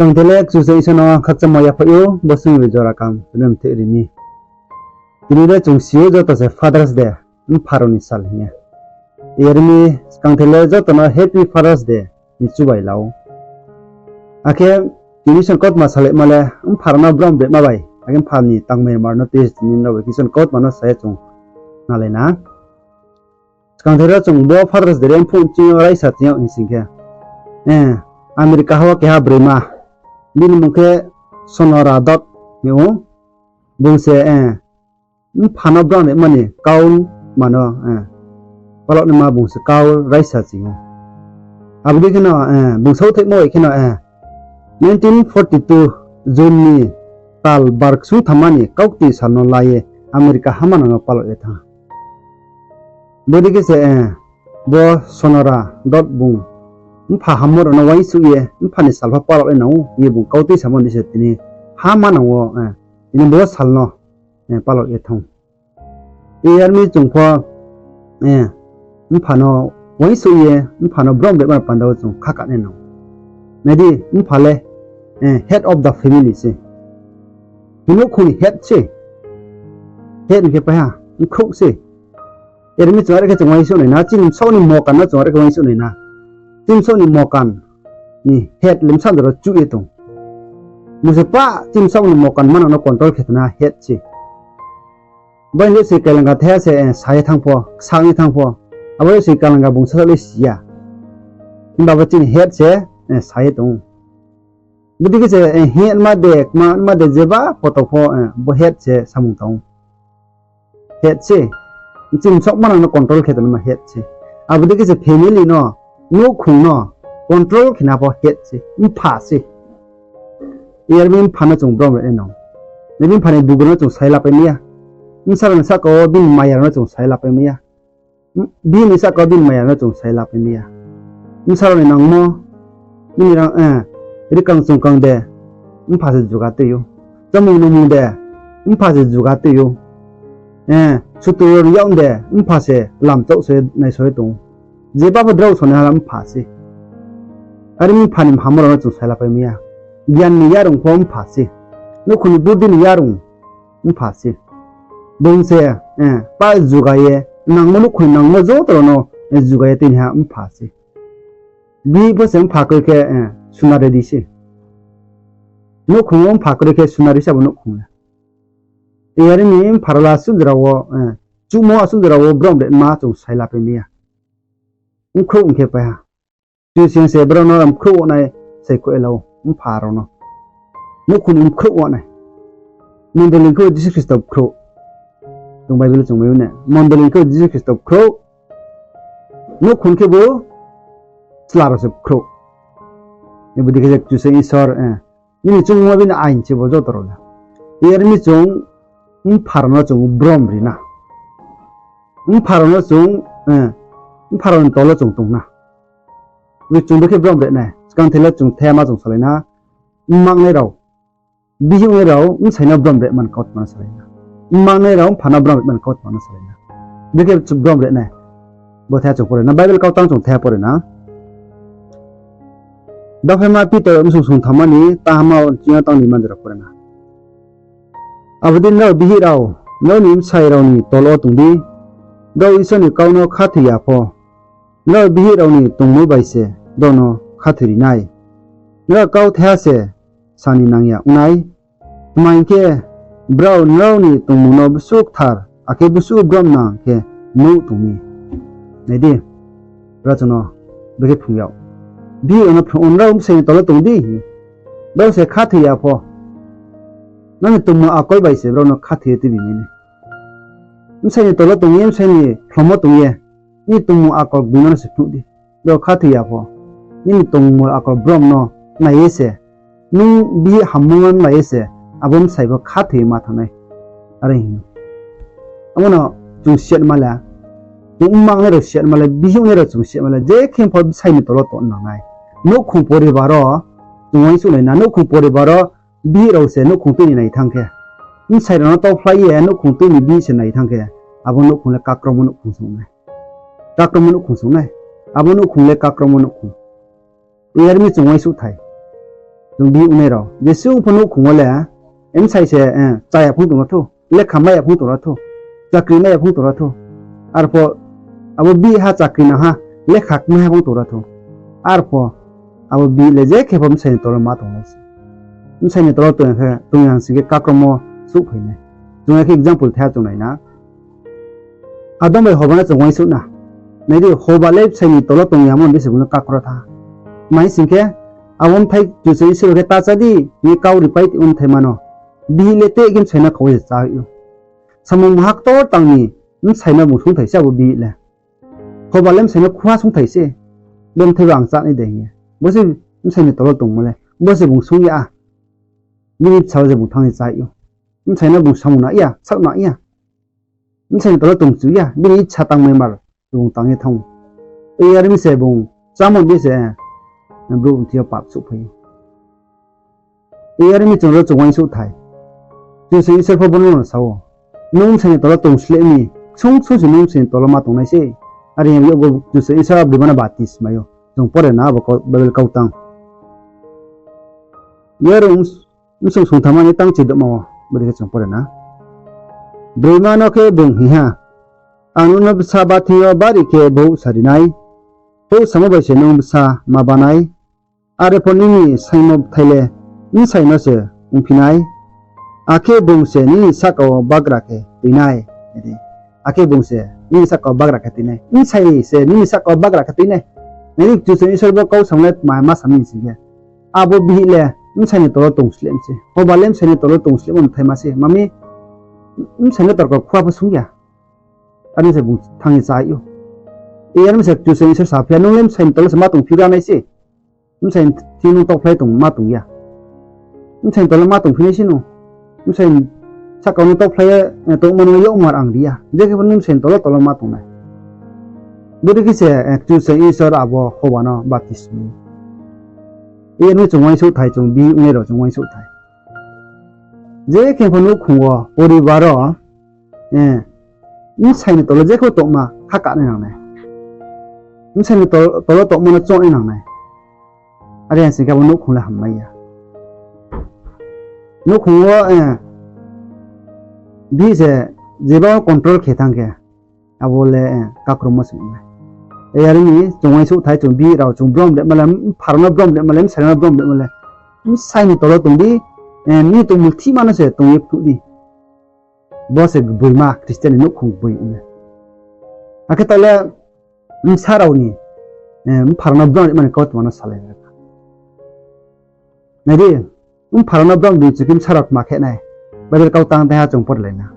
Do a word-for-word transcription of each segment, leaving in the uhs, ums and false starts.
Skangthe le Kchusoyang Isor no khakchangmo yaphaih ou, bo sung bai jora kam rem thei ri mi. Tini le chung si ou joto se Father's Day, mpha rao ni sal hing ye. Yar mi skangthe le joto no Happy Father's Day ni chubai la ou. Akhe tini song kautma salaima le mpha rao no brom bema bai, akhe mpha ni tangmai mar no test ni rao bai kison kautma no sa ye chung nalai na. Skangthe ro chung bo Father's Day re mphuh ching yo raisa ching yo hing sing khe, eh, America ha wo keha broima, bini mung khe Sonora Dodd hing ou, bung se, eh, mpha no brom rema ni kau ma no, eh, palok naima bung se kau raisa ching ou. Abo dei kheno, eh, bung saohthaihmo bai kheno, eh, nineteen forty two June ni tal bar ksung thamma ni kaukti sal no la ye America ha manang no palok ye thanng. Bodei khe se, eh, bo Sonora Dodd bung mpha hammo rao no uaingsouh ye, mpha ni sal pho palok ye nang ou hing ye bung kautui samo ni se tini ha manang wo, eh, tini bo sal no, eh, palok ye thanng. Yar mi chung pho, eh, mpha no uaingsouh ye, mpha no brom rema ni panda wo chung khaka nai nang. Nai di, mpha le, eh, head of the family se. Nouhkhong ni head se. Head hing khe pai ha, bkhrouh se. Yar mi chung are khe chung uaingsouh nai na, chini bsaoh ni mokan no chung are khe uaingsouh nai na. Chini bsaoh ni mokan ni head le bsa jora chuh ye tong. Bung se pah chini bsaoh ni mokan manang no control khe tong na head se. Bo ni soi kailangka the se, eh, sa ye thanng pho, ksa ye thanng pho. Abo soi kailangka bung sasaoh le si ya. Himba bo chini head se, eh, sa ye tong ou. Bodei khe se, eh, hing ma de, kma ma de, jeba poto pho, eh, bo head se samung tong ou. Head se. Chini bsaoh manang no control khe tongnaima head se. Abo dei khe se family no, nouhkhong no control khe na pho head se, mpha se. Yar mi mpha no chung brom ri nai nang. Nai bini mpha ni dugu no chung sai lapai mai ya. Bsa rao ni sahka wo bini maya rao no chung sai lapai mai ya. Bini sahka wo bini maya rao no chung sai lapai mai ya. Bsa rao ni nangmo, bini rang, eh, rikang chungkang de, mpha se juga tui ou. Chámung nungmung de, mpha se juga tui ou. Eh, sutur rao ni yak de, mpha se lamchaoh se naisao ye tong ou. Jeba pho drao sonai hala mpha se. Are mi mpha ni mhammo rao no chung sai lapai mai ya. Gian ni yarung pho mpha se. Nouhkhong ni buddi ni yarung mpha se. Bung se, eh, pah juga ye, nangmo nouhkhong ni nangmo joto rao no, eh, juga ye tuinaiha mpha se. Bihih pho se mpha kroi khe, eh, sunari di se. Nouhkhong wo mpha kroi khe sunari se abo nouhkhong le. Yar mi mpha rao le asuh jora wo, eh, chuhmo asuh jora wo brom rema chung sai lapai mai ya. Bkhrouh ong khe pai ha. Kchusoyang se brao no bkhrouh nai saikhouh ye la ou, mpha rao no. Nouhkhong ni bkhrouh nai. Mondoli khe Jisu Khristo bkhrouh. Chung Bible chung mai ou na. Mondoli khe Jisu Khristo bkhrouh. Nouhkhong khebu chla rao se bkhrouh. Bodei khe se Kchusoyang Isor, eh, nini choungmo bini ain se bo joto rao le. Yar mi chung mpha rao no chung brom ri na. Mpha rao no chung, eh, mpha rao ni tol wo chung tong na. Bo chung bo khe brom ri nai. Skangthe le chung thema chung salai na. Mmaknai rao, bihih ongnai rao bsai no brom rema ni kautma no salai na. Mmaknai rao mpha no brom rema ni kautma no salai na. Bo khe brom ri nai. Bo the chung pore na, Bible kautang chung the pore na. Dophaima Pitor bsung sung thamma ni tahama chini tang ni manjra pore na. Abo dei nrao bihih rao, nrao ni bsai rao ni tol wo tong di, brao Isor ni kau no khathoi ya pho, nrao bihih rao ni tongmung bai se brao no khathoi ri nai. Nrao kauthaiha se sa ni nang ya ong nai, tma hing khe, brao nrao ni tongmung no bsuh kthar akhe bsuh bromnang khe nuh tong mi. Nai di, brao chung no bo khe phrung yag. Bihih rao no phrung, nrao bsai ni tol wo tong di, brao se khathoi ya pho, nrao ni tongmung akol bai se brao no khathoi ye tuibi mi nai. Bsai ni tol wo tong ye, bsai ni khlomo tong ye, nini tongmung akol gboima no se phnuh di. Brao khathoi ya pho, nini tongmung akol brom no nai ye se, nung bihih hammung no nai ye se, abo bsai pho khathoi ye ma thanng nai. Are hing ou. Abo no chung siatma le, chung mmaknai rao siatma le, bihih ongnai rao chung siatma le, je khe pho bsai ni tol wo tong nang nai. Nouhkhong poribar wo chung uaingsouh nai na, nouhkhong poribar wo bihih rao se nouhkhong tui ni nai thanng khe, bsai rao no tauphlai ye nouhkhong tui ni bihih se nai thanng khe, abo nouhkhong le kakromo nouhkhong se ong nai. Kakromo nouhkhong se ong nai. Abo nouhkhong le kakromo nouhkhong. Yar mi chung uaingsouh thai. Chung bihih ongnai rao jesuh pho nouhkhong wo le, bsai se, eh, chaya phung tong ra thou, lekha mai ya phung tong ra thou, chakri mai ya phung tong ra thou. Arpho abo bihih ha chakri nang ha, lekha kmai ha phung tong ra thou. Arpho abo bihih le je khe pho bsai ni tolo ma tongnai se. Bsai ni tolo tong ya khe, tong ya sing khe kakromo souhphai nai. Chung ya khe example thaiha chung nai na. Adam bai Hoba no chung uaingsouh na. Nai di, Hoba le bsai ni tolo tong yamo ni se bung no kakro tha. Mai sing khe, abo bthai Kchusoyang Isor khe ta chá di, hing ye kau ripai tong bthai ma no. Bihih le tei khe bsai no khau ye chá ou. Samung maha ktor tang ni bsai no bung sungthai se abo bihih le. Hoba le bsai no khuha sungthai se. Bo bthai ba ang chá nai de hing ye. Bo se bsai ni tolo tongmo le. Bo se bung sung ya. Bini bsa wo se bung thanng ye chá ou. Bsai no bung samung na ya, saoh na ya. Bsai ni tolo tongchu ya, bini icha tangmai mar bung tang ye thanng ou. Yar mi se bung chámo di se, brouh bthai yo pap souhphai ou. Yar mi chung ro chung uaingsouh thai. Kchusoyang Isor pho bo no sa ou. Nung bsai ni tolo tong sleh mi, ksung ksung se nung bsai ni tolo ma tongnai se. Are hing ye bo Kchusoyang Isor abo broima no batismai ou. Chung pore na abo kau-, Bible kautang. Yar bsung sungthama ni tang chidouhma wo, bodei khe chung pore na. Broima no khe bung hing ha, Ang nung no bsa bá thing yo bari khe bouh sa ri nai, bouh samo bai se nung bsa ma bá nai. Are pho nini saingmo bthai le bsai no se ongphi nai, akhe bung se nini sahka wo bagra khe tui nai. Akhe bung se nini sahka wo bagra khe tui nai. Bsai se nini sahka wo bagra khe tui nai. Nai di, Kchusoyang Isor bo kau samo le tma ma sa mi sing khe, abo bihih le bsai ni tolo tong sleh mi se. Hoba le bsai ni tolo tong slehmo bthai ma se. Ma mi bsai no torko khuha pho sung ya. Are se bung thanng ye chá ou. Yar mi se Kchusoyang Isor saphi ya, nung le bsai ni tolo se ma tongphi ra nai se. Bsai ni thing nung taohphlai tong ma tong ya. Bsai ni tolo ma tongphi nai se nung. Bsai ni sahka nung taohphlai ye, eh, tongma nung le yakmar ang ri ya. Je khe pho nung bsai ni tolo tolo ma tong nai. Bodei khe se, eh, Kchusoyang Isor abo Hoba no batismai ou. Yar mi chung uaingsouh thai, chung bihih ongnai rao chung uaingsouh thai. Je khe pho nouhkhong wo, poribar wo, eh, bsai ni tolo je khe pho tongma kha ka nai nang nai. Bsai ni tol-, tolo tongma no choung nai nang nai. Are ya sing khe abo nouhkhong le hammai ya. Nouhkhong wo, eh, bihih se jeba control khe thanng khe, abo le, eh, kakromo se ong nai. Yar mi chung uaingsouh thai, chung bihih rao chung brom dema le, mpha rao no brom dema le, bsai rao no brom dema le, bsai ni tolo tong di, eh, nini tongmulthihma no se tong ye phnuh di. Bo se gboima Christian ni nouhkhong gboi ong nai. Akhe taoh le bsa rao ni, eh, mpha rao no brom dema ni kautma no salai nai. Nai di, mpha rao no brom di chu khe bsa rao tma khe nai. Bible kautang taiha chung porelai na.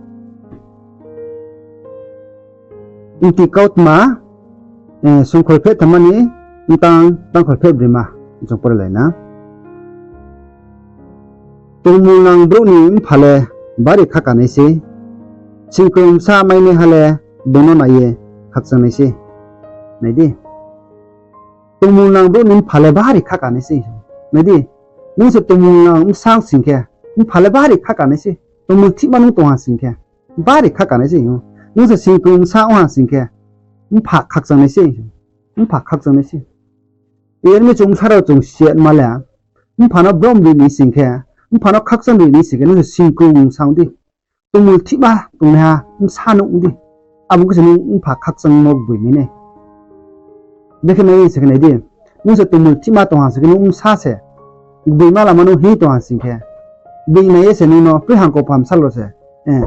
Mti kautma, eh, sungkhol pheh thamma ni, mtang, tangkhol pheh broima, chung porelai na. Tongmulnang brouh ni mpha le bari khaka nai se, singkrung bsa mainaiha le bung no nai ye khakchang nai se. Nai di. Tongmulnang brouh ni mpha le bari khaka nai se. Nai di, nung se tongmulnang bsa sing khe, mpha le bari khaka nai se. Tongmulthihma nung tong ha sing khe, bari khaka nai se. Nung se singkrung bsa ong ha sing khe, mpha khakchang nai se. Mpha khakchang nai se. Yar mi chung bsa rao chung siyama le, mpha no brom ri ni sing khe, mpha no khakchang ri ni sing khe, nung se singkrung bsa ong di. Tongmulthihma tongnaiha bsa no ong di. Abo khe se nung mpha khakchangmo gboimai nai. Bekhe nai se khe nai di. Nung se tongmulthihma tong ha se khe nung bsa se gboima lama nung hing tong ha sing khe, bini nai ye se nung no kroi hangkopha bsa rao se, eh,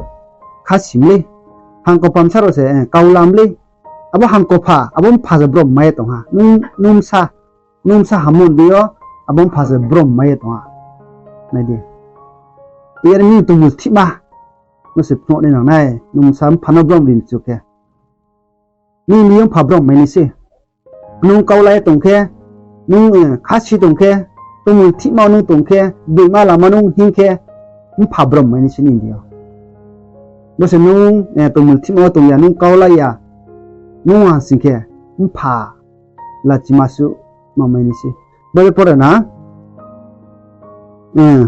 khasim lei. Hangkopha bsa rao se, eh, kaulam lei. Abo hangkopha, abo mpha se brom mai ye tong ha. Nung, nung bsa, nung bsa hammo ni deing yo, abo mpha se brom mai ye tong ha. Nai di. Yar mi tongmulthihma no se phnuh nai nang nai, nung bsa mpha no brom ri ni chu khe. Nini deing yo mpha brom mai nai se. Nung kaulai tong khe, nung, eh, khasi tong khe, tongmulthihma nung tong khe, gboima lama nung hing khe, mpha brom mai nai se nini deing yo. Bo se nung, eh, tongmulthihma wo tong ya, nung kaulai ya, nung ha sing khe, mpha lachima suh ma mai nai se. Bo le pore na, eh,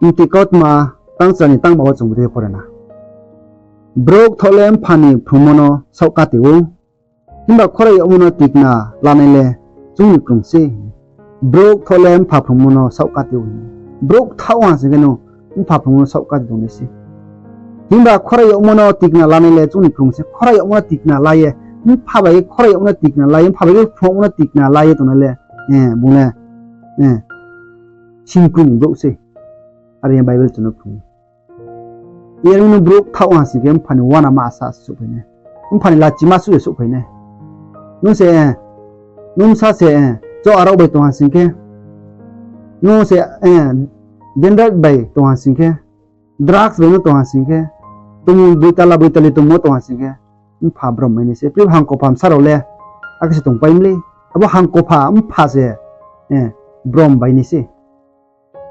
Mti kautma tangchra ni tangba wo chung bodei pore na. Brouh thoh le mpha ni phrungmo no saoh kati ou, himba khorai yagmo no tikna lanai le chung ni krung se. Brouh kthaoh le mpha phrungmo no saohkati ou. Brouh kthaoh ha sing khe no mpha phrungmo no saohkati tongnai se. Himba khorai yagmo no tikna lanai le chung ni phrung se, khorai yagmo no tikna la ye, mpha bai khorai yagmo no tikna la ye, mpha bai phrung yagmo no tikna la ye tongnai le, bung le singkru ni brouh se. Are ye Bible chung no phrung ou. Yar mi no brouh kthaoh ha sing khe mpha ni uanama sa souhphai nai. Mpha ni lachima suh ye souhphai nai. Nung se, nung bsa se, cho arao bai tong ha sing khe, nung se, dendrak bai tong ha sing khe, drugs bai no tong ha sing khe, tongmung boitala boitali tongmo tong ha sing khe, mpha brom bai nai se. Pri hangkopha bsa rao le, akhe se tongpai mlei. Abo hangkopha mpha se, brom bai nai se.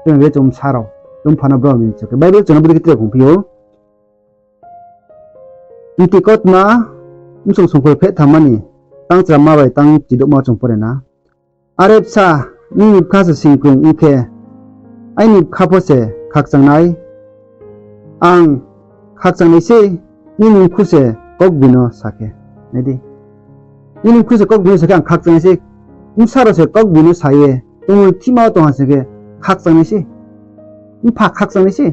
Tma be chung bsa rao, chung mpha no brom bai ni chu khe. Bible chung no bodei khe tre phungphi ou. Mti kautma, bsong songkhor pheh thamma ni, tang chramma bai tang chidouhma chung pore na. Are bsa, nini bkha se singkrung ong khe, aini bkha pho se khakchang nai. Ang khakchang nai se, nini mkhu se kaugboino sa khe. Nai di. Nini mkhu se kaugboino sa khe ang khakchang nai se, bsa rao se kaugboino sa ye, tongmung thihma wo tong ha sing khe, khakchang nai se. Mpha khakchang nai se.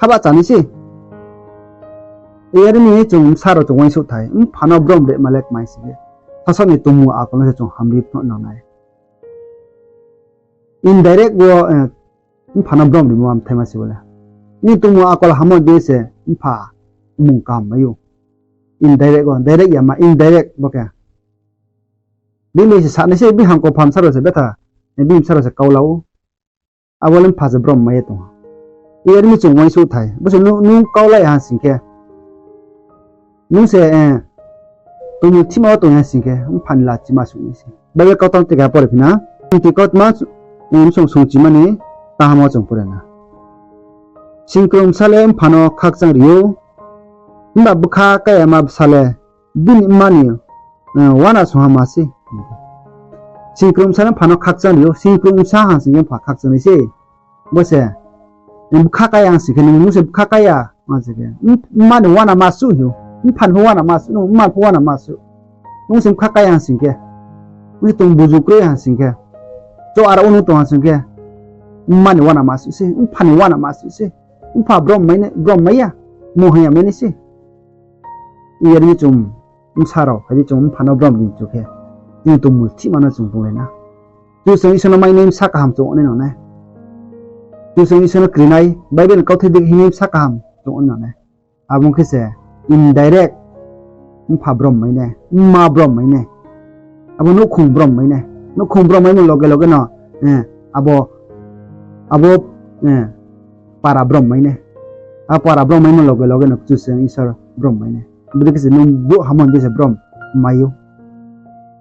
Haba chá nai se. Yar mi chung bsa rao chung uaingsouhthai, mpha no brom rema le kmai sing khe, sasaoh ni tongmung akol no se chung hamri phnuh nang nai. Indirect wo, mpha no brom rimo amthaima se bo le. Nini tongmung akol hamo dei se mpha mung kaham mai ou. Indirect wo, direct yama, indirect bo khe. Bini se sa nai se, bihang kopha bsa rao se betha, bini bsa rao se kau la ou. Abo le mpha se brom mai ye tong ha. Yar mi chung uaingsouhthai. Bo se nung, nung kau la ya ha sing khe, nung se, tongmung thihma wo tong ya sing khe, mpha ni lachima suh nai se. Bible kautang teka pore phi na. Mti kautma, bsong songchima ni taham wo chung pore na. Singkrung bsa le mpha no khakchang ri ou. Himba bkha káiyama bsa le bini mma ni uana songha ma se. Singkrung bsa le mpha no khakchang ri ou. Singkrung bsa ha sing khe mpha khakchang nai se. Bo se, bkha kái ang sing khe, nung se bkha kái ya, ma se khe, mma ni uana ma suh hing ou, mpha ni pho uana ma suh, nung mma ni pho uana ma suh. Nung se bkha kái ang sing khe, nung se tong buzu kroi ang sing khe, cho ara wo nung tong ang sing khe, mma ni uana ma suh se, mpha ni uana ma suh se, mpha brom mai ya, mo hing ya mai nai se. Yar mi chung bsa rao, phai di chung mpha no brom ri ni chu khe, chini tongmung thihma no chung bunglai na. Kchusoyang Isor no mainai bsa kaham chung ong nai nang nai. Kchusoyang Isor no kri nai, Bible ni kauthai dei hingnai bsa kaham chung ong nai nang nai. Abo ong khe se indirect mpha brom mai nai, mma brom mai nai. Abo nouhkhong brom mai nai. Nouhkhong brom maimo loge loge no, abo, abo, para brom mai nai. A para brom maimo loge loge no Kchusoyang Isor brom mai nai. Bodei khe se nung brouh hamo dei se brom mai ou.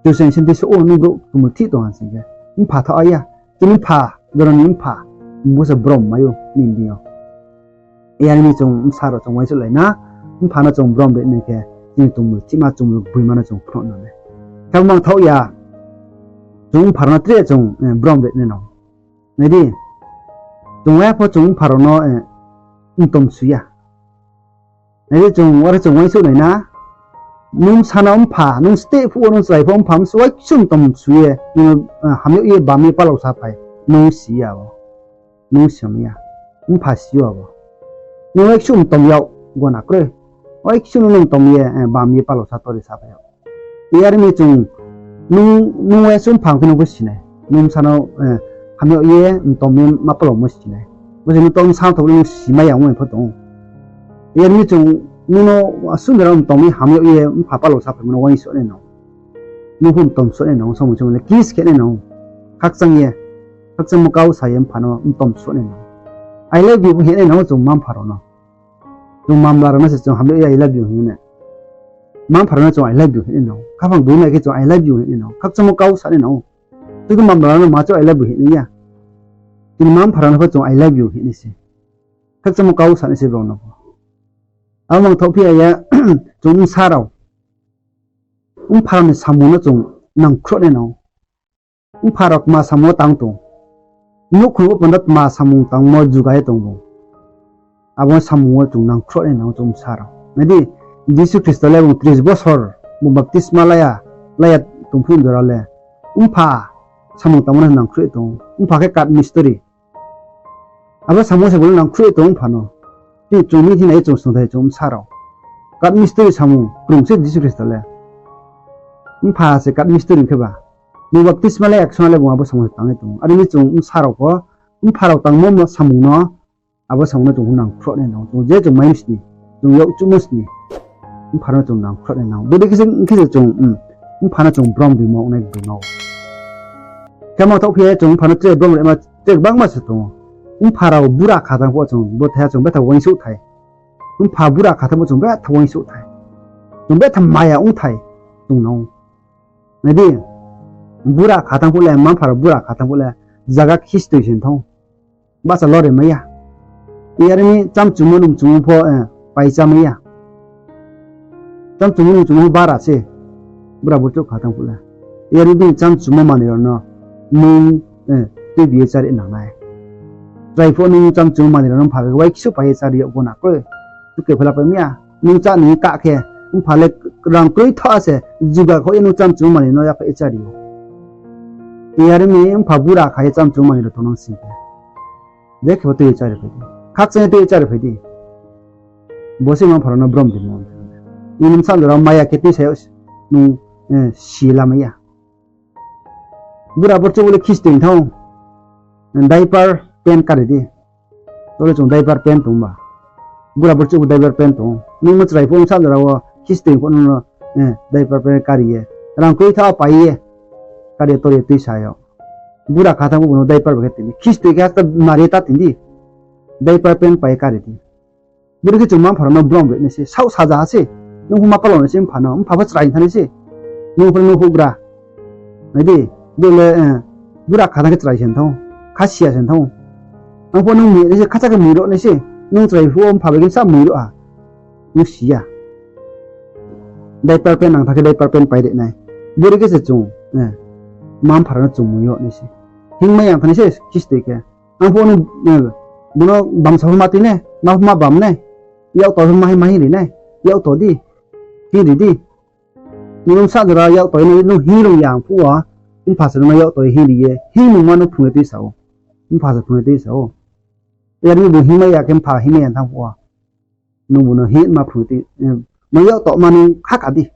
Kchusoyang Isor dei se o nung brouh tongmung thih tong ha sing khe, mpha thaoh ya. Chini mpha, jora ni mpha, bo se brom mai ou nini deing yo. Yar mi chung bsa rao chung uaingsouhlai na, mpha no chung brom ri nai khe, chini tongmung thihma chung gboima no chung phnuh nang nai. Khe mang thaoh ya, chung mpha rao no tre chung brom ri nai nang. Nai di, chung ya pho chung mpha rao no mtom su ya. Nai di, chung aro chung uaingsouhlai na, nung bsa no mpha, nung steh phuh wo nung chlai pho mpha, msu uaiksouh mtom su ye, nung hamyag ye bam ye palao sa phai, nung si ya o. Nung si ya, mpha si yo abo. Nung uaiksouh mtom yag gona kroi. Uaiksouh nung mtom ye, bam ye palao sa tori sa phai yag. Yar mi chung, nung uaingsouh mpha khe nung pho si nai. Nung bsa no hamyag ye mtom ye ma palaomo si nai. Bo se nung to bsa tong nung simai ya ong pho tong ou. Yar mi chung, nung no asuh ni rao mtom ye hamyag ye mpha palao sa phaimo no uaingsouh nai nang. Nung pho mtom souh nai nang, samung chung le kiss khe nai nang. Khakchang ye, khakchangmo kau sa ye mpha no mtom souh nai nang. I love you hing nai nang chung mma mpha rao no. Chung mamla rao no se chung hamyag ye I love you hing nai. Mma mpha rao no chung I love you hing nai nang. Khaphang boi mai khe chung I love you hing nai nang. Khakchangmo kau sa nai nang. Chutu mamla rao no ma chung I love you hing nai ya. Chini mma mpha rao no pho chung I love you hing nai se. Khakchangmo kau sa nai se brao no pho. Abo mang thaoh phi ya, chung bsa rao, mpha rao ni samung no chung nangkhruh nai nang. Mpha rao tma samung wo tang tong, nouhkhong wo panda tma samung tangmo juga ye tong bo, abo samung wo chung nangkhruh nai nang chung bsa rao. Nai di, Jisu Khristo le bung tris bosor bung baptisma la ya, la ya tong phuh jora le, mpha samung tangmo no nangkhruh ye tong ou. Mpha khe kath mistori. Abo samung se bo no nangkhruh ye tong ou mpha no. Tini chung mi thinai ye chung songthai chung bsa rao. Kath mistori samung krung se Jisu Khristo le. Mpha se kath mistori khe ba. Bung baptisma le action le bung abo samung se tang ye tong ou. Are mi chung bsa rao pho, mpha rao tangmo samung no, abo samung no chung nangkhruh nai nang. Chung je chung mai sni, chung yak chumo sni, mpha no chung nangkhruh nai nang. Bodei khe se, khe se chung, mpha no chung brom rimo ongnai bung no. Khe ma thaoh phi ye chung mpha no tre brom rima tre gbangma se tong ou. Mpha rao bura kha tang pho chung, bo thai chung betha uaingsouh thai. Mpha bura kha tang pho chung betha uaingsouh thai. Chung betha maya ong thai chung no. Nai di, bura kha tang phuh le, mma mpha rao bura kha tang phuh le, zaga khistoi se thanng ou. Bahcha lore mai ya. Iyar mi chamchumo nungchumo pho, eh, pai chá mai ya. Chamchumo nungchumo pho bara se. Bura burchouh kha tang phuh le. Iyar mi bini chamchumo manoi rao no nung, eh, tuibi ye chári nang nai. Chrai pho nung chamchumo manoi rao no mpha bai khe uaiksu pai ye chári yag bo na koi. Tuke phela pai mi ya. Nung chá ni kah khe, mpha le rang kroi tha se, juga kho ye nung chamchumo manoi no yaphaih ye chári ou. Iyar mi mpha bura kha ye chamchumo manoi rao tongnang sing khe. Je khe bo tui ye chári phai di. Khakchang ye tui ye chári phai di. Bo se mma mpha rao no brom rimo. Nini bsa jora maya khe tuisa yag nung, eh, si lamai ya. Bura burchouh le khistoi thanng ou. Diaper pant kari di. Tole chung diaper pant tong ba. Bura burchouh bo diaper pant tong ou. Nung no chrai pho bsa jora wo khistoi pho nung no, eh, diaper pant kari ye. Rang kroi tha pai ye. Kari ye tor ye tuisa yag. Bura kha tang phuh bo no diaper bai khe tini. Khistoi khe hasta nari ta tini di. Diaper pant pai kari di. Bodei khe chung mma mpha rao no brom ri nai se, saoh saja ha se, nung pho ma palo nai se mpha no, mpha pho chrai thanng nai se, nung pho nung houhgra. Nai di, bo le, eh, bura kha tang khe chrai se thanng ou, kha si ya se thanng ou. Ang pho nung mui nai se, khacha khe mui rao nai se, nung chrai phuh wo mpha bai khe sa mui rao ha, nung si ya. Diaper pant nang tha khe diaper pant pai ri nai. Bodei khe se chung, eh, mma mpha rao no chung mui yag nai se. Hingmai yang thanng nai se, khistoi khe. Ang pho nung, eh, bo no bamsa pho ma tui nai, ma pho ma bam nai, yak to pho ma hing, ma hing ri nai, yak to di, hing ri di. Nung bsa jora yak to nai, nung hing rung yang phuh wo, mpha se nung no yak to hing ri ye, hingmungma no phrung ye tuisa ou, mpha se phrung ye tuisa ou. Yar mi bung hingmai ya khe mpha hingmai ya thanng phuh wo, nung bo no hingma phrung ye tui, eh, ma yak to ma nung kha kha di.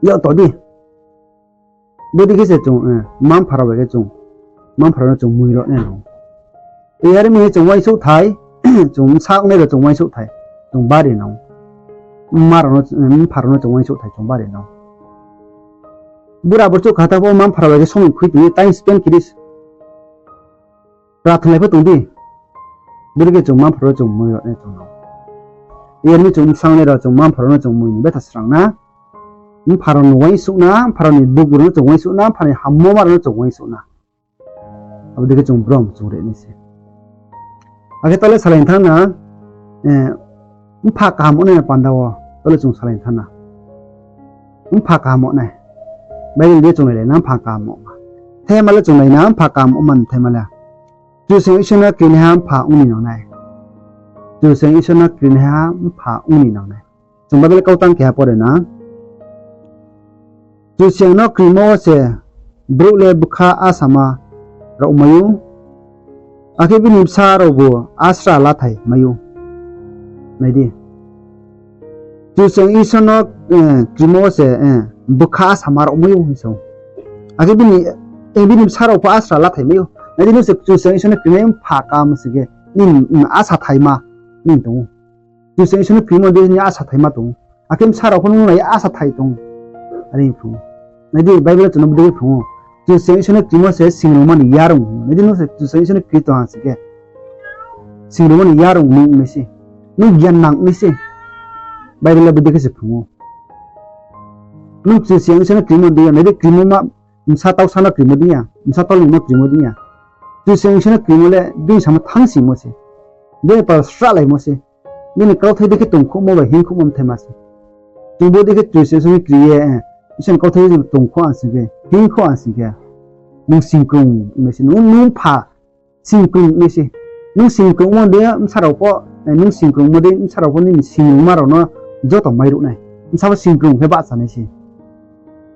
Yak to di. Bodei khe se chung, eh, mma mpha rao bai khe chung, mma mpha rao no chung mui rao nai nang. Yar mi chung uaingsouh thai, chung bsa ongnai rao chung uaingsouh thai, chung bari nang. Mma rao no, eh, mpha rao no chung uaingsouh thai, chung bari nang. Bura burchouh kha tang pho mma mpha rao bai khe somoi khui tong ye time spend khe di. Prathna lai pho tong di. Bodei khe chung mma mpha rao no chung mui rao nai chung nang. Yar mi chung bsa ongnai rao chung mma mpha rao no chung mui ni betha srang na. Mpha rao no uaingsouh na, mpha rao ni bugu rao no chung uaingsouh na, mpha ni hammo ma rao no chung uaingsouh na. Abo dei khe chung brom chung ri nai se. Akhe tole salai thanng na, eh, mpha kaham ongnai ni panda wo, tole chung salai thanng na. Mpha kaham ongnai. Bible dei chung nai le na mpha kaham ongma. Thaima le chung nai na mpha kaham ongma ni thaima le. Kchusoyang Isor no krinaiha mpha ong ni nang nai. Kchusoyang Isor no krinaiha mpha ong ni nang nai. Chung Bible kautang keha pore na. Kchusoyang no krimo wo se brouh le bkha asama rao mai ou. Akhe bini bsa raobu asra lathai mai ou. Nai di. Kchusoyang Isor no, eh, krimo wo se, eh, bkha asama rao mai ou hing sa ou. Akhe bini, eh, bini bsa rao pho asra lathai mai ou. Nai di, nung se Kchusoyang Isor no krinai mpha kaham sing khe, nini, mm, asa thaima nini tong ou. Kchusoyang Isor no krimo dei ni asa thaima tong ou. Akhe bsa rao pho nung nai asa thai tong ou. Are phrung ou. Nai di, Bible chung no bodei khe phrung ou. Kchusoyang Isor no krimo se singrungma ni yarung. Nai di, nung se Kchusoyang Isor no kri tong ha sing khe, singrungma ni yarung nung nai se. Nung gyan nang nai se. Bible le bodei khe se phrung ou. Nung Kchusoyang Isor no krimo dei ya, nai di krimo ma, bsa tausa no krimo dei ya, bsa tolung no krimo dei ya. Kchusoyang Isor no krimo le bini samo thangsimo se. Bini pal srahlaimo se. Bini kauthai dei khe tongkhouhmo bai hingkhouhmo mthaima se. Chung bodei khe Kchusoyang Isor no kri ye, eh, Isor ni kauthai dei tongkhouh ang sing khe, hingkhouh ang sing khe, nung singkrung nai se, nung, nung pha singkrung nai se. Nung singkrungmo dei bsa rao pho, eh, nung singkrungmo dei bsa rao pho nini singrungma rao no joto mairuh nai. Bsa pho singkrung khe bahcha nai se.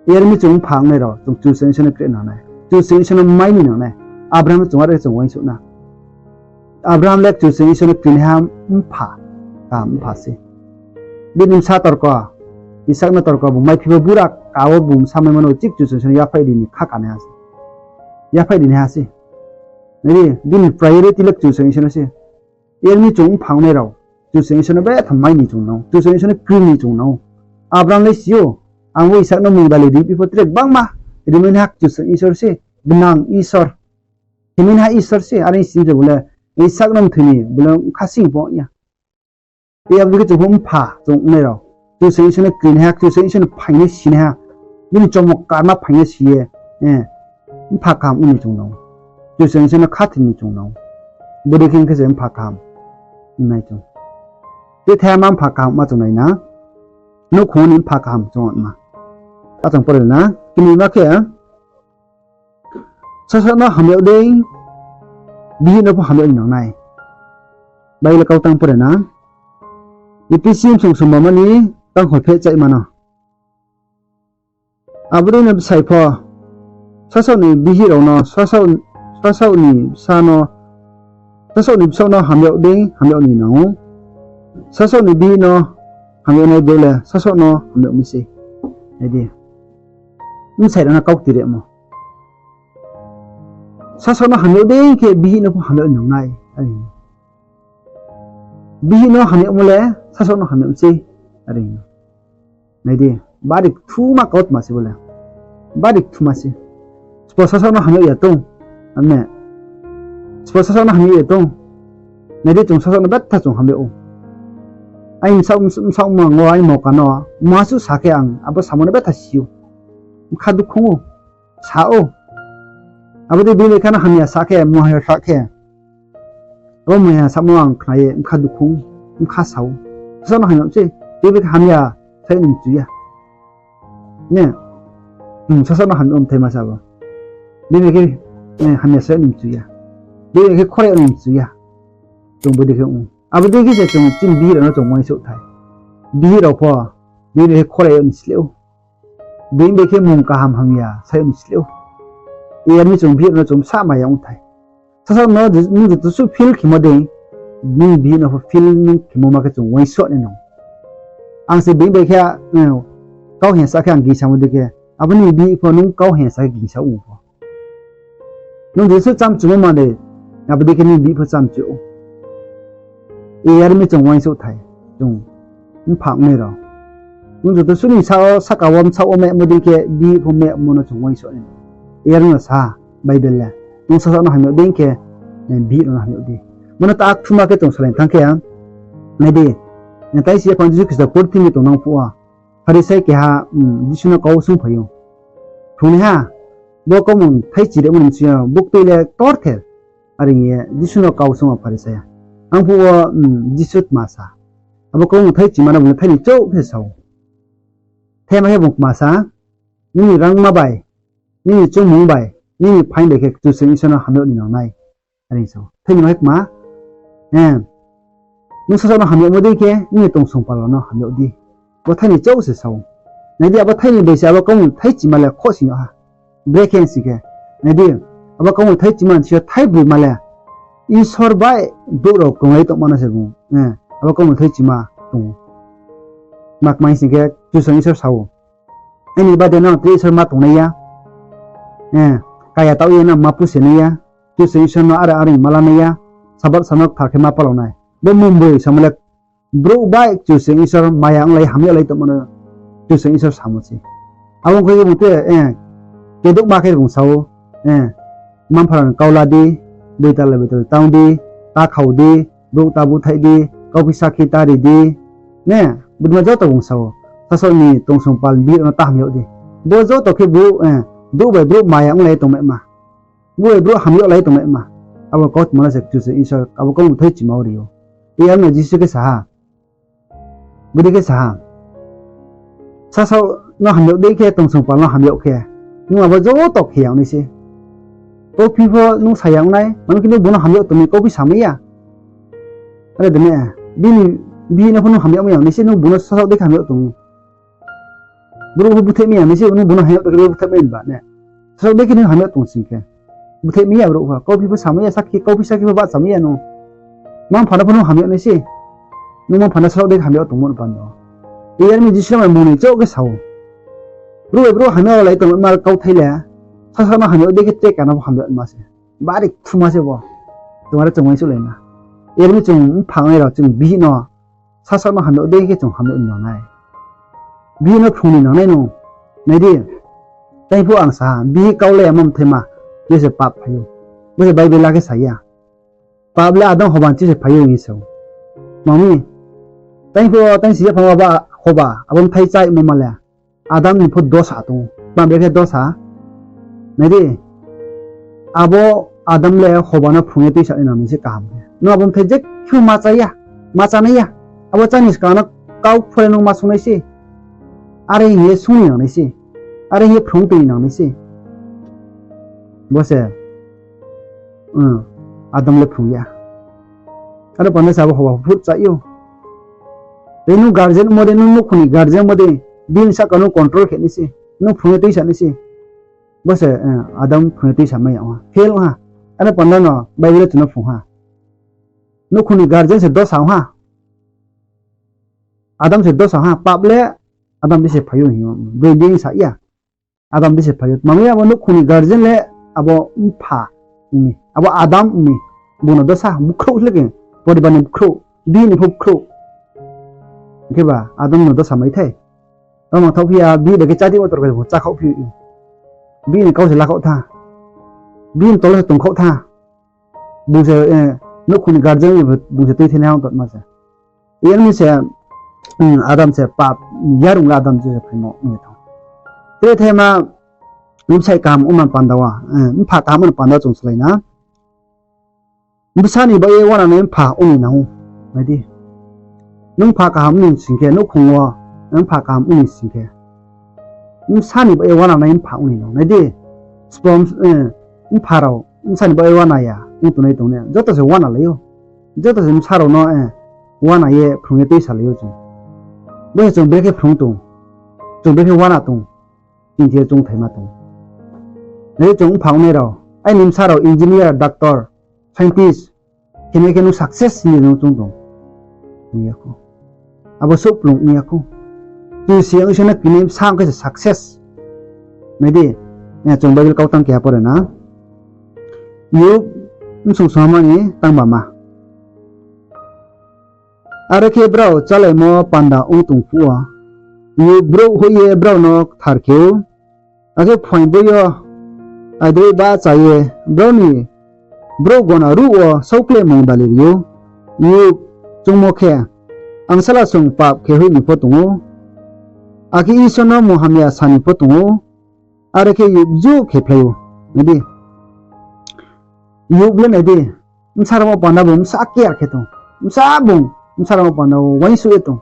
Yar mi chung mpha ongnai rao, chung Kchusoyang Isor no kri nang nai. Kchusoyang Isor no mai ni nang nai. Abraham chung are chung uaingsouh na. Abraham le Kchusoyang Isor no krinaiha mpha, kaham mpha se. Bini bsa torko, Isak no torko, bung maiphi bo bura ka wo bung bsa maimo no chik Kchusoyang Isor no yaphaih ri ni kha kanaiha se. Yaphaih rinaiha se. Nai di, bini priority le Kchusoyang Isor no se. Yar mi chung mpha ongnai rao, Kchusoyang Isor no betha mai ni chung nang ou, Kchusoyang Isor no kri ni chung nang ou. Abraham le si ou, ang bo Isak no mungdali ri phi pho tre gbangma rimai naiha Kchusoyang Isor se, gnang Isor. Himai naiha Isor se, are sing je bo le Isak no mthoi ni bo le kha sing pho ya. Abo dei khe chung pho mpha chung ongnai rao, Kchusoyang Isor no krinaiha, Kchusoyang Isor no phainai sinaiha, bini chomo karma phainai si ye, mpha kaham ong ni chung nang ou. Kchusoyang Isor no khathoi ni chung nang ou. Bodei khe ong khe se mpha kaham ong nai chung. Tei thaiha ma mpha kaham ma chung nai na, nouhkhong ni mpha kaham chung ma. Achang pore na, kini ma khe, sasaoh no hamyag dei, bihih no pho hamyag ni nang nai. Bible kau tang pore na, Ephesi bsong sumba ma ni tang hor pheh chaihma no. Abo dei no bsai pho, sasaoh ni bihih rao no, sasaoh, sasaoh ni bsa no, sasaoh ni bsaoh no hamyag dei hamyag ni nang ou. Sasaoh ni bihih no hamyag nai brouh le sasaoh no hamyag mi sei. Nai di. Bsai rao no kaukti rimo. Sasaoh no hamyag dei khe bihih no pho hamyag ni nang nai. Are. Bihih no hamyagmo le sasaoh no hamyag mi sei. Are. Nai di, bari kthuma kautma se bo le. Bari kthuma se. Sbo sasaoh no hamyag ya tong. Ane. Sbo sasaoh no hamyag ya tong. Nai di, chung sasaoh no betha chung hamyag ou. Aini bsa, bsa, bsaoh mang wo aini moka no ma suh sa khe ang abo samo no betha si ou. Bkha dukhu ong ou. Sa ou. Abo dei bini khe no hamya sa khe, muha sa khe. Abo muha samo ang khna ye bkha dukhu ong, bkha sa ou. Sasaoh no hamya se, tei bini khe hamya sa ni mchu ya. Ne? Hmm, sasaoh no hamya mthai ma sa bo. Bini khe, eh, hamya sa ni mchu ya. Bini khe khore ni mchu ya. Chung bodei khe ong. Abo dei khe se chung chini bihih rao no chung uaingsouh thai. Bihih rao pho, bini khe khore ni sleh ou. Bini bai khe mung kaham hamya sa ni sleh ou. Yar mi chung bihih rao no chung bsa maya ong thai. Sasaoh no nung joto suh feel khemo dei, nung bihih no pho feel nung khemo ma khe chung uaingsouh nai nang. Ang se bini bai khe, eh, kau hingsa khe ang gingsamo dei khe, abo ni bihih pho nung kau hingsa khe gingsa ong pho. Nung joto suh chamchumo ma dei, abo dei khe nung bihih pho chamchu ou. Yar mi chung uaingsouh thai, chung mpha ongnai rao. Nung joto suh ni sa wo, sahka wo, bsaoh wo mehmo dei khe bihih pho mehmo no chung uaingsouh nai. Yar no sa, Bible le. Nung sasaoh no hamyag dei khe, eh, bihih no hamyag di. Bo no ta kthuma khe chung salai thanng khe, nai di, eh, tai si ye phang Jisu Khristo purthimbi tongnang phuh wo, Pharisai keha, hmm, Jisu no kau swunngphai ou. Phrungnaiha, bo kaumung thaichi rimo ni bsing yo buktui le ktorther. Are hing ye Jisu no kau swunng ou Pharisai a. Ang phuh wo, hmm, Jisu tma sa. Abo kaumung thaichima no bung thai ni chouh khe sa ou. Thai ma khe bung tma sa, nini rangma bai, nini choungmung bai, nini phaing bai khe Kchusoyang Isor no hamyag ni nang nai. Are sa ou. Thai ni ma khe tma, eh, nung sasaoh no hamyagmo dei khe, nini tongsong pal rao no hamyag di. Bo thai ni chouh se sa ou. Nai di, abo thai ni bai se abo kaumung thaichima le khohsing yag ha. Brekhe sing khe, nai di, abo kaumung thaichima ni sing yo thai broima le Isor bai brouh rao krunglai tongma no se bung, eh, abo kaumung thaichima tong ou. Tma kmai sing khe, Kchusoyang Isor sa ou, aini bade nang tre Isor ma tongnai ya. Eh, kaya taoh ye nang ma puse nai ya. Kchusoyang Isor no are are ma la nai ya. Sabath sal no kthar khe ma palao nai. Bo mung broi samo le brouh bai Kchusoyang Isor maya onglai hamyag lai tongma no Kchusoyang Isor samo se. Abo ong khe bung te, eh, kedouhma khe bung sa ou, eh, mma-mpha rao ni kau la di, boitala boitala tang di, ta khau di, brouh ta búthaih di, kauphi sakhi ta ri di, ne, bodei ma joto bung sa ou, sasaoh ni tongsong pal bihih rao no ta hamyag di. Bo joto khe brouh, eh, brouh bai brouh maya onglai tongmaima. Brouh bai brouh hamyag lai tongmaima. Abo kautma no se Kchusoyang Isor abo kaumung thaichima wo ri ou. Yar no Jisu khe sa ha. Bodei khe sa ha. Sasaoh no hamyag dei khe tongsong pal no hamyag khe, nung abo joto khe ya ong nai se. Kauphi pho nung sa ya ong nai, mano khe nung bung no hamyag tong mi kauphi samai ya. Are de ne, bini bihih no pho nung hamyag mai ya ong nai se, nung bung no sasaoh dei khe hamyag tong mi. Brouh pho búthaih mai ya ong nai se, nung bung no hamyag tong khe búthaih mai ba ne. Sasrao dei khe nung hamya tong sing khe. Bthai mi ya brouh pha, kauphi pho samai ya, sakhi, kauphi sakhi pho bahchamai ya nung. Mma-mpha no pho nung hamya nai se. Nung mma-mpha no sasrao dei khe hamya tongmo no panda. Yar mi Jisu no mung ni chouh khe sa ou. Brouh bai brouh hamya lai tong ma kauthai le. Sasrao no hamya dei khe tre kana pho hamya ma se. Bari kthuma se bo. Chung are chung uaingsouh lai na. Yar mi chung mpha ongnai rao chung bihih no sasrao no hamya dei khe chung hamya ni nang nai. Bihih no phrung ni nang nai nung. Nai di, tei phuh ang sa ha, bihih kau le amo mthaima, bo se pap phai ou. Bo se Bible le khe sa ya. Pap le Adam hoba ni thing se phai ou hing ye sa ou. Mami, tei phuh tei si yaphang abo hoba, abo mthai cháimo ma le. Adam ni pho dosa tong ou. Tma brekhe dosa? Nai di, abo Adam le hoba no phrung ye tuisa nai nang nai se kaham khe. Nung abo mthai jekhe ma chá ya, ma chánai ya. Abo chá ni skang no kau pho le nung ma sung nai se. Are hing ye sung ni nang nai se. Are hing ye phrung tui ni nang nai se. Bo se, Adam le phrung ya. Aro panda se abo hoba phuh chá ou. Tei nung guardian mo de, nung nouhkhong ni guardian mo de, bini sahka nung control khe nai se, nung phrung ye tuisa nai se. Bo se, Adam phrung ye tuisa mai ya ong ha, fail ong ha. Aro panda no Bible le chung no phrung ha. Nouhkhong ni guardian se dosa ong ha. Adam se dosa ong ha, pap le Adam dei se phai ou hing ou, broi dei sa ya. Adam dei se phai ou. Tma mi abo nouhkhong ni guardian le abo mpha ong mi, abo Adam ong mi. Bung no dosa, bkhrouh le khe, poribar ni bkhrouh, bini pho bkhrouh. Hing khe ba Adam no dosa mai thai. Abo mangthaoh phi ya, bihih bai khe chá di motor khe bung chá khaoh phi ou. Bihih ni kau se lakhaoh tha. Bihih ni tolo se tongkhaoh tha. Bung se, nouhkhong ni guardian bung se tuithai nai hang tongma se. Yar mi se, Adam se pap, yarung le Adam se phaimo ong ye thanng. Tre thai ma, bsai kaham ongma panda wo, mpha kaham ongma panda wo chung salai na. Bsa ni baoh ye uana nai mpha ong ni nang ou. Nai di. Nung mpha kaham ong ni sing khe, nouhkhong wo, mpha kaham ong ni sing khe, bsa ni baoh ye uana nai mpha ong ni nang ou. Nai di. Sbo, mpha rao bsa ni baoh ye uana ya ong tongnai tongnai joto se uana lai ou. Joto se bsa rao no uana ye phrung ye tuisa lai ou chung. Bo se chung brekhe phrung tong, chung brekhe uana tong, chini thing yo chung thaima tong. Nai di chung mpha ongnai rao, aini bsa rao engineer, doctor, scientist khe nai khe nung success hing ye nung chung tong. Ong ya khou. Abo souhplung ong ya khou. Kchusoyang Isor no kri nai bsa ong khe se success. Nai di, chung Bible kau tang keha pore na. Yob bsung songma ni tang bama. Are khe brao chálaimo panda ong tong phuh wo, Yob brouh hoih ye brao no kthar khe ou. Akhe phuaing boi yo aidroih bahcha ye brao ni brouh gona ruh wo saokle mungdali ri ou. Yob chungmo khe, angsala song pap khe hoih ni pho tong ou, akhe Isor no munghamya sa ni pho tong ou. Are khe Yob juh khephlai ou. Nai di, Yob le nai di, bsa rao panda bung bsa care khe tong, bsa bung bsa rao panda wo uaingsouh ye tong.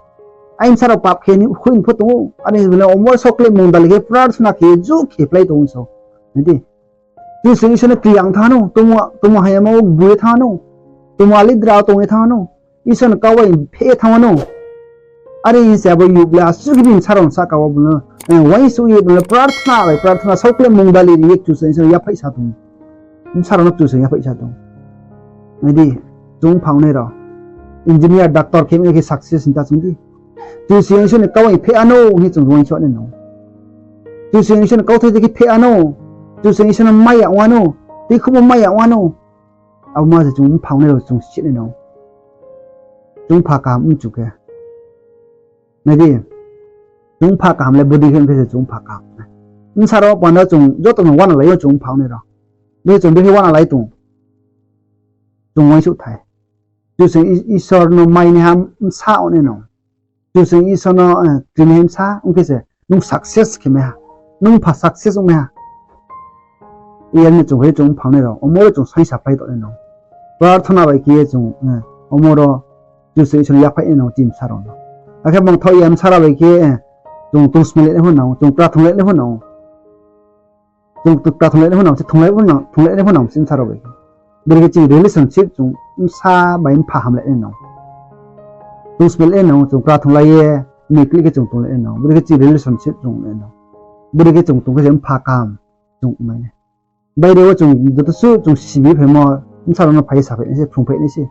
Ai bsa rao pap khe hoih ni pho tong ou, are hing le omo saokle mungdali khe prarthana khe juh khephlai tong ou so. Nai di, Kchusoyang Isor no kri ya ong thanng no, tongmung hamyama wo gbu ye thanng no, tongmung alidra wo tong ye thanng no, Isor ni kau bai pheh ye thanng no. Are hing se abo Yob le asuh khe bini bsa rao ni sahka wo bung no uaingsouh ye bung le prarthana bai prarthana saokle mungdali ri ye Kchusoyang Isor no yaphaih sa tong. Bsa rao no Kchusoyang yaphaih sa tong. Nai di, chung mpha ongnai rao engineer, doctor khe ong ya khe success hing ta chung di. Kchusoyang Isor ni kau bai pheh ano hing ye chung uaingsouh nai nang ou. Kchusoyang Isor ni kauthai dei khe pheh ano, Kchusoyang Isor no mai ya ong ano, tuikhouhmo mai ya ong ano. Abo ma se chung mpha ongnai rao chung si nai nang ou. Chung mpha kaham ong chu khe, nai di, chung mpha kaham le bodei khe ong khe se chung mpha kaham. Bsa rao panda chung joto no uana lai ou chung mpha ongnai rao. Bo se chung brekhe uana lai tong, chung uaingsouh thai. Kchusoyang Isor no mainaiha bsa ongnai nang ou. Kchusoyang Isor no krinaiha bsa ong khe se nung success khe mai ha, nung mpha success ong mai ha. Yar mi chung khe chung mpha ongnai rao omo ro chung saingsa phlai tong nai nang ou. Prarthana bai khe ye chung omo ro Kchusoyang Isor no yaphaih nai nang ou chini bsa rao no. Akhe mangthaoh ya bsa rao bai khe chung tongsmelai nai pho nang ou, chung kra thunglai nai pho nang ou. Chung kra thunglai nai pho nang, thunglai nai pho nang chini bsa rao bai khe. Bodei khe chini relationship chung bsa bai mpha hamlai nai nang ou. Tongsmelai nai nang ou, chung kra thunglai ye, miklih khe chung tonglai nai nang ou. Bodei khe chini relationship chung nai nang ou. Bodei khe chung tong khe se mpha kaham. chung mai nai. Bible wo chung joto suh chung sibi phaimo, bsa rao no phai ye saphai nai se, phrungphai nai se.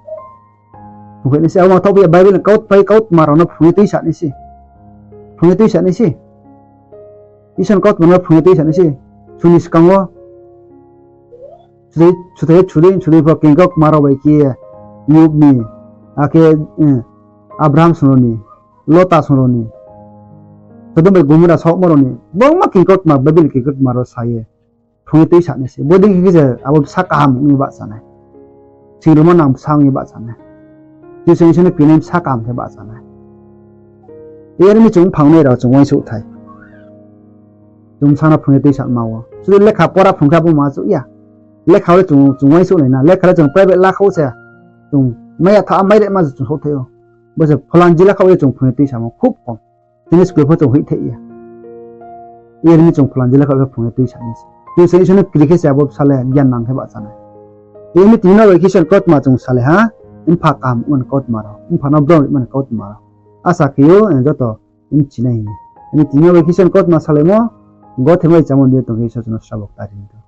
Phrungphai nai se, abo ma thaoh phi ya, Bible ni kau, pai kautma rao no phrung ye tuisa nai se. Phrung ye tuisa nai se. Isor ni kautma no phrung ye tuisa nai se. Suni skang wo, sudei, sudei, sudei, sudei pho kengkau kma rao bai khe ye, Job ni, akhe, eh, Abraham song rao ni, Lota song rao ni, Sodom bai Gomora saohmo rao ni, bangma kengkau kma, Bible kengkau kma rao sa ye, phrung ye tuisa nai se. Bodei khe khe se abo bsa kaham ong ye bahcha nai. Singrungmo nang bsa ong ye bahcha nai. Kchusoyang Isor no krinai bsa kaham khe bahcha nai. Yar mi chung mphangnai rao chung uaingsouh thai. Chung bsa no phrung ye tuisa ma wo. Sudu lekha pora phrung khe abo ma chouh ya. Lekha wo le chung, chung uaingsouh nai na. Lekha le chung private lakha wo se. Chung mai ya tha, mai re ma se chung souhthai ou. Bo se pholan jila kha wo le chung phrung ye tuisamo khub kom. Chini school pho chung hoihthai ya. Yar mi chung pholan jila kha wo phrung ye tuisa nai se. Kchusoyang Isor no kri khe se abo bsa le gyan nang khe bahcha nai. Yar mi tini no bai khe Isor ni kautma chung salai ha. Mpha kaham mani kautma rao, mpha no brom ri mani kautma rao. Asa khe ou, joto mchi nai hing ye. Yar mi tini no bai khe Isor ni kautma salaimo, gothe mai chámo ni tong khe Isor chung no srabo kta ri ni.